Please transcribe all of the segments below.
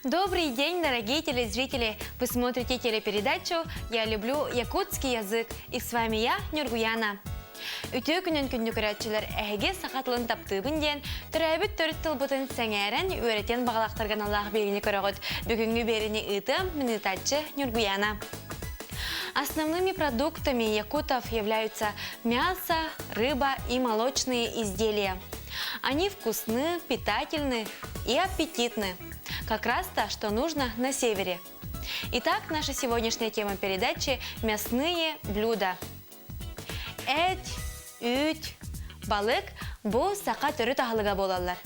Добрый день, дорогие телезрители! Вы смотрите телепередачу «Я люблю якутский язык» и с вами я, Нюргуяна. Үтүө күнүн күндү көрөөччүлэр эһиги саха тылын таптыыбын диэн төрөөбүт төрүт тылбытын сэҥээрэн үөрэтиэн баҕалаахтарга аналлаах биэриини көрөҕүт. Бүгүҥҥү биэриини ыытыам мин ыытааччы Нюргуяна. Основными продуктами якутов являются мясо, рыба и молочные изделия. Они вкусны, питательны и аппетитны. Как раз то, что нужно на севере. Итак, наша сегодняшняя тема передачи – мясные блюда. Эт, үүт, балык бу саха төрүт аһылыга буолаллар.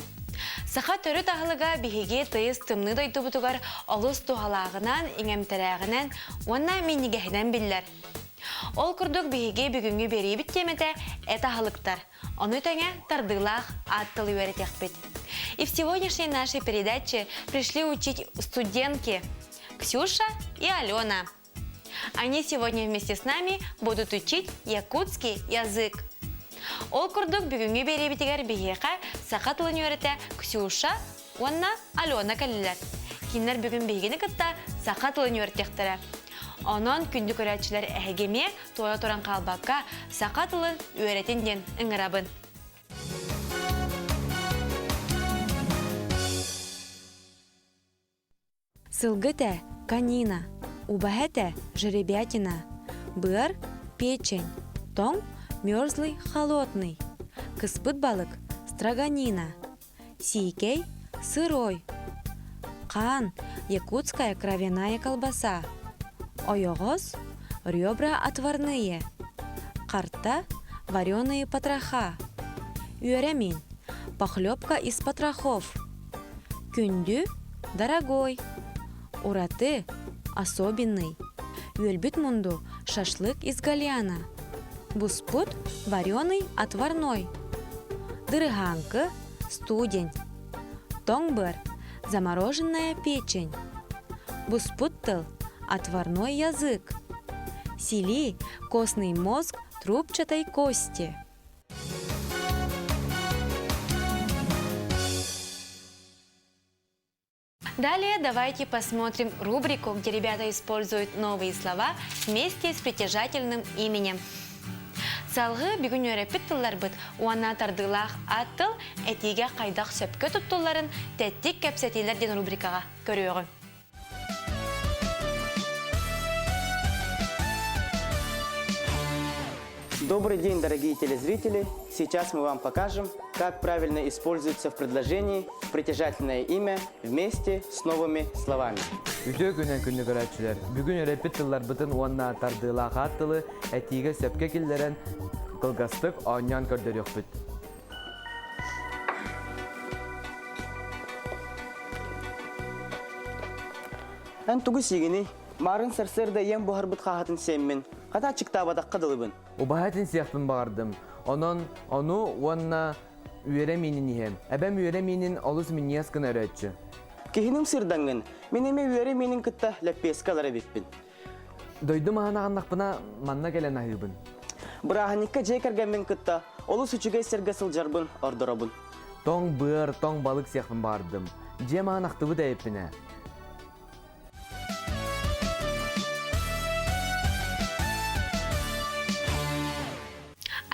Саха төрүт аһылыга биһиги тыйыс тымныы дойдубутугар олус туһалааҕынан, иҥэмтэлээҕинэн уонна минньигэһинэн биллэр. Ол курдук биһиги бүгүҥҥү биэриибит тиэмэтэ эт аһылыктар. Ону тэҥэ тардыылаах аат тылы үөрэтиэхпит. И в сегодняшней нашей передаче пришли учить студентки Ксюша и Алена. Они сегодня вместе с нами будут учить якутский язык. Ол курдук бүгүҥҥү биэриэбитигэр биһиэхэ саха тылын үөрэтэ Ксюша уонна Алена кэллилэр. Кинилэр бүгүн биһигини кытта саха тылын үөрэтиэхтэрэ. Онон күндү көрөөччүлэр эһиги эмиэ туора туран хаалбакка саха тылын үөрэтин диэн ыҥырабын. Сылгы этэ – конина, убаһа этэ – жеребятина, быар – печень, тоҥ – мерзлый холодный, кыспыт балык – строганина, сиикэй – сырой, хаан – якутская кровяная колбаса, ойоҕос – ребра отварные, харта – вареные потроха, үөрэ мин – похлебка из потрохов, Күндү, дорогой. Ураты, особенный. Үөлбүт мунду, шашлык из гальяна. Буспут, вареный отварной. Дырыһааҥкы, студень. Тоҥ быар, замороженная печень. Буспут тыл, отварной язык. Сили, костный мозг трубчатой кости. Далее давайте посмотрим рубрику, где ребята используют новые слова вместе с притяжательным именем. Салгыы бүгүн үөрэппит тылларбыт уонна тардыылаах аат тыл этиигэ хайдах сөпкө туттулларын тэттик кэпсэтиилэр диэн рубрикаҕа көрүөҕүм. Добрый день, дорогие телезрители! Сейчас мы вам покажем, как правильно используется в предложении притяжательное имя вместе с новыми словами. Үтүө күнүн күндү көрөөччүлэр! Бүгүн үөрэппит тылларбытын уонна тардыылаах аат тылы этиигэ сөпкө киллэрэн кылгастык оонньоон көрдөрүөхпүт. Эн тугу сиигиний? Маарын сарсыарда ийэм буһарбыт хааһытын сиэммин, хата аччыктаабатахха дылыбын. Убаһатын сиэхпин баҕардым. Онон ону уонна үөрэ миинин иһэм. Эбэм үөрэ миинин олус минньигэс гына өрөөччү. Киһиним сырдаҥҥын, мин эмиэ үөрэ миинин кытта лэппиэскэ ылар эбиппин. Дойдум аһын аҕыннахпына манна кэлэн аһыыбын. Бырааһынньыкка дьиэ кэргэммин кытта олус үчүгэй сиргэ сылдьарбын ордоробун. Тоҥ быар, тоҥ балык сиэхпин баҕардым. Дьиэм аһын ахтыбыт эбиппин ээ.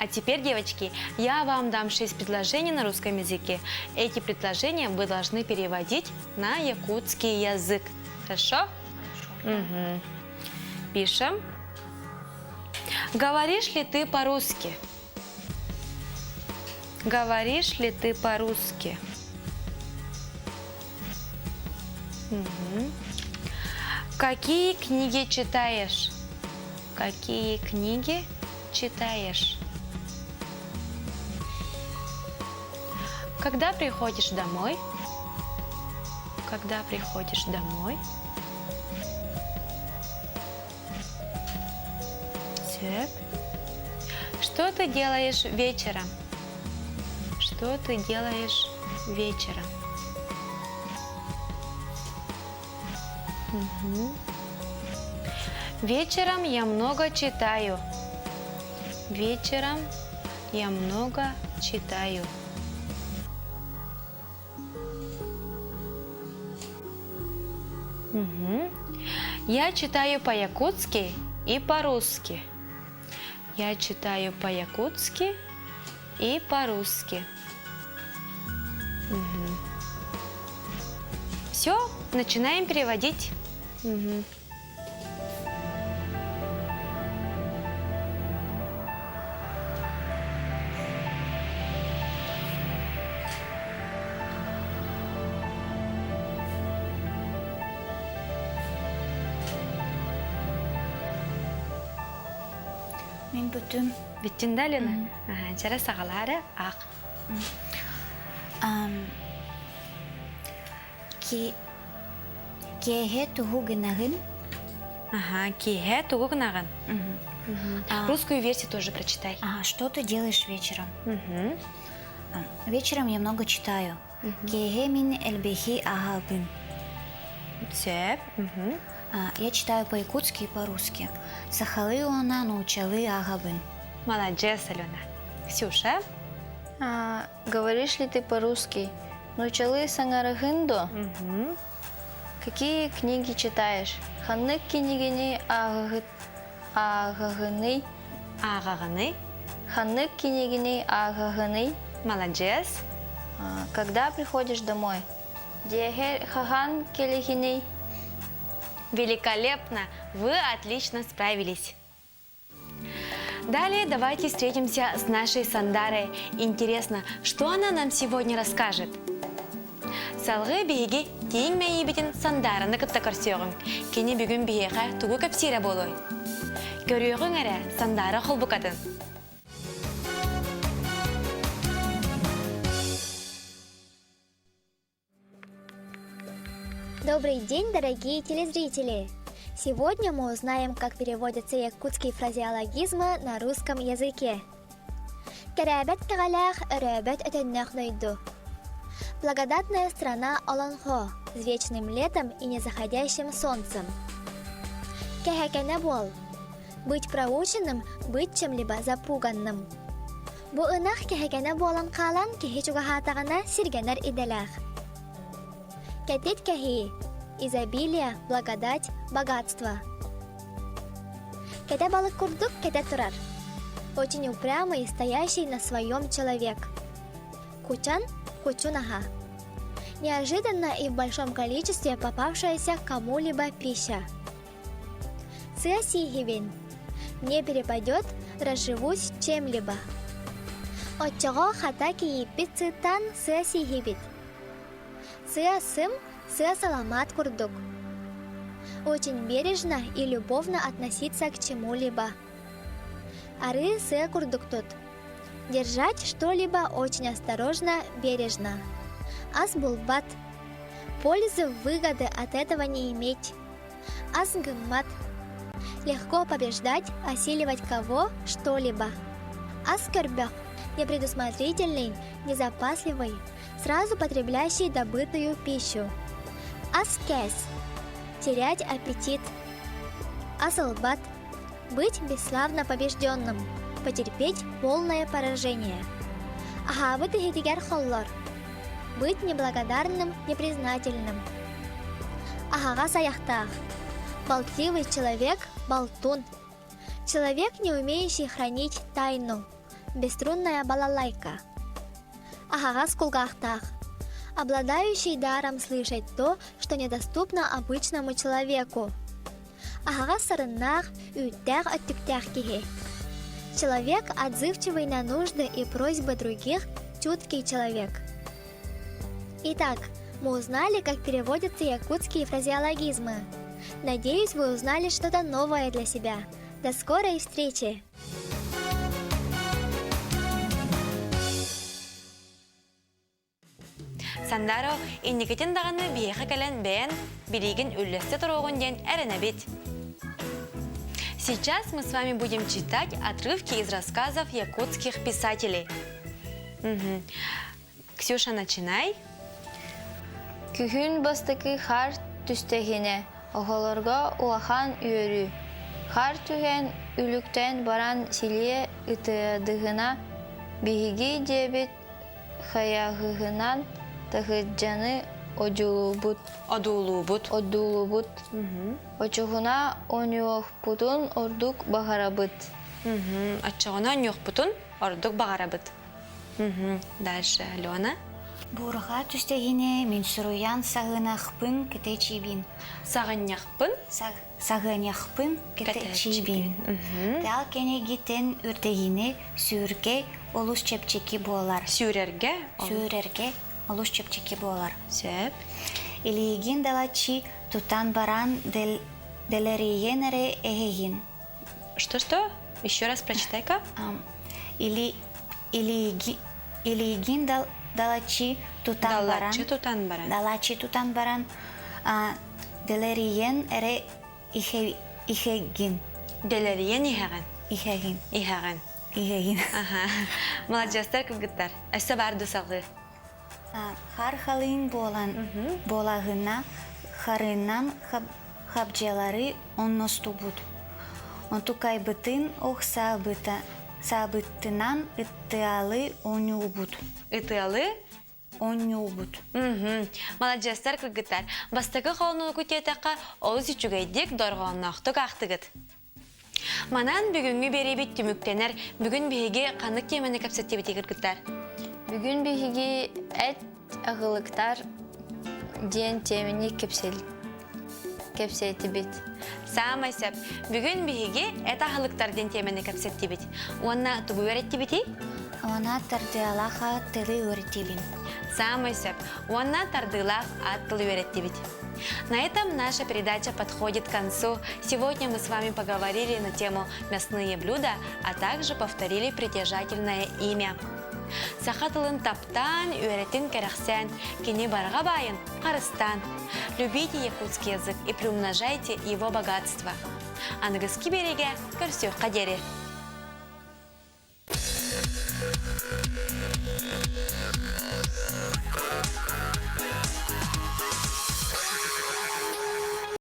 А теперь, девочки, я вам дам шесть предложений на русском языке. Эти предложения вы должны переводить на якутский язык. Хорошо? Хорошо. Угу. Пишем. Говоришь ли ты по-русски? Говоришь ли ты по-русски? Угу. Какие книги читаешь? Какие книги читаешь? Когда приходишь домой? Когда приходишь домой? Так. Что ты делаешь вечером? Что ты делаешь вечером? Угу. Вечером я много читаю. Вечером я много читаю. Угу. Я читаю по-якутски и по-русски. Я читаю по-якутски и по-русски. Угу. Все, начинаем переводить. Угу. Мин бүтүм. Бүттүн да, Лена? Ага, саҕалаары ах. Ки киэһэ тугу гынаҕын? Ага, киэһэ тугу гынаҕын? Русскую версию тоже прочитай. Ага, что ты делаешь вечером? Вечером я много читаю. Киэһэ мин элбэхи ааҕабын. Сөп. Я читаю по-якутски и по-русски. Сахалыы уонна нууччалыы ааҕабын. Молодец, Алена. Ксюша? А, говоришь ли ты по-русски? Нууччалыы саҥараҕын дуо? Какие книги читаешь? Ханнык кинигэни ааҕаҕыный? Ааҕаҕыный. Ханнык кинигэни ааҕаҕыный? Молодец. Когда приходишь домой? Дьиэҕэр хаһан кэлэҕиний? Великолепно! Вы отлично справились. Далее давайте встретимся с нашей Сандарой. Интересно, что она нам сегодня расскажет? Салгыы биһиги тииҥ мэйиибитин Сандараны кытта көрсүөҕүҥ. Кини бүгүн биһиэхэ тугу кэпсиирэ буолуой? Көрүөҕүҥ эрэ Сандара холбукатын. Добрый день, дорогие телезрители! Сегодня мы узнаем, как переводятся якутские фразеологизмы на русском языке. Кэрээбэт кэҕэлээх өрөөбөт өтөннөөх дойду. Благодатная страна Олонхо с вечным летом и незаходящим солнцем. Кэһэкэнэ буол. Быть проученным, быть чем-либо запуганным. Бу ынах кэһэкэнэ буолан хаалан киһи чугаһаатаҕына сиргэнэр идэлээх. Кэтит кэһии изобилие, благодать, богатство. Кэтэ балык курдук кэтэ турар. Очень упрямый, стоящий на своем человек. Кучан, кучун аһа. Неожиданно и в большом количестве попавшаяся кому-либо пища. Сыа сииһибин. Мне перепадет, разживусь чем-либо. Оччоҕо хата кийииппит сыттан сыа сииһибит. Сыа-сым, сыа-саламаат курдук. Очень бережно и любовно относиться к чему-либо. Арыы сыа курдук тут. Держать что-либо очень осторожно, бережно. Ас булбат. Пользы, выгоды от этого не иметь. Ас гыммат. Легко побеждать, осиливать кого, что-либо. Ас көрбөх. Непредусмотрительный, незапасливый, сразу потребляющий добытую пищу. Ас-кэс. Терять аппетит. Ас ылбат. Быть бесславно побежденным. Потерпеть полное поражение. Аһаабыт иһитигэр холлор. Быть неблагодарным, непризнательным. Аһаҕас айахтаах. Болтливый человек – болтун. Человек, не умеющий хранить тайну. Бесструнная балалайка. Аһаҕас кулгаахтаах. Обладающий даром слышать то, что недоступно обычному человеку. Аһаҕас сарыннаах, үүттээх өттүктээх киһи. Человек, отзывчивый на нужды и просьбы других, чуткий человек. Итак, мы узнали, как переводятся якутские фразеологизмы. Надеюсь, вы узнали что-то новое для себя. До скорой встречи! Сандаро инникитин даҕаны биһиэхэ кэлэн бэйэн билиигин үллэстэ туруоҕун диэн эрэнэбит. Сейчас мы с вами будем читать отрывки из рассказов якутских писателей. Угу. Ксюша, начинай. Күһүн бастакы хаар түстэҕинэ, оҕолорго улахан үөрүү. Хаар түһэн, үлүктэн баран силиэ ытыадыгына, биһиги дьиэбит хайаҕаһынан таһырдьаны одьулуубут. Одуулуубут. Одуулуубут. Оччоҕуна оонньуохпутун ордук баҕарабыт. Оччоҕуна оонньуохпутун ордук баҕарабыт. Дальше Алена. Буурҕа түстэһине мин суруйан саҕынахпын кэтэчиибин. Саҕынньахпын. Саҕынньахпын кэтэчиибин. Тал кэнигитин үрдэһине сүүргэ олус чэпчэки буолар. Сүүрэргэ. Сүүрэргэ олус чэпчэки буолар. Сөп. Илиигин далаччы тутан баран дэлэрийэн эрэ эһигин. Что-что? Еще раз прочитай-ка. Или илиигин далаччы тутан баран Далаччы тутан баран. Далаччы тутан баран дэлэрийэн эрэ иһэгин. Дэлэрийэн иһэҕин. Иһэгин. Иһэҕин. Иһэгин. Аха. Маладьыастар кыргыттар. Өссө баар ду салгыы. Хар халыҥ буолан буолаҕына харынан хабдьылары оҥостубут. Онтукайбытын ох саабытынан ытыалы оонньуубут. Ытыалы? Оонньуубут. Маладьыастар кыргыттар. Бастакы холонууку диэтэххэ олус үчүгэйдик, дорҕоонноохтук аахтыгыт. Манан бүгүҥҥү биэриибит түмүктэнэр. Бүгүн биһиги ханнык тиэмэни кэпсэттибитий кыргыттар? Бүгүн биһиги эт аһылыктар диэн тиэмэни кэпсээтибит. Саамай сөп. Бүгүн биһиги эт аһылыктар диэн тиэмэни кэпсэттибит. Уонна тугу үөрэттибитий? Уонна тардыалаах тылы үөрэттибин. Саамай сөп. Уонна тардыылаах аат тылы үөрэттибит. На этом наша передача подходит к концу. Сегодня мы с вами поговорили на тему «Мясные блюда», а также повторили притяжательное имя. Саха тылын таптаан, үөрэтин кэрэхсээн, кини барҕа баайын харыстаан. Любите якутский язык и приумножайте его богатство. Аныгыски биэриигэ көрсүөххэ диэри.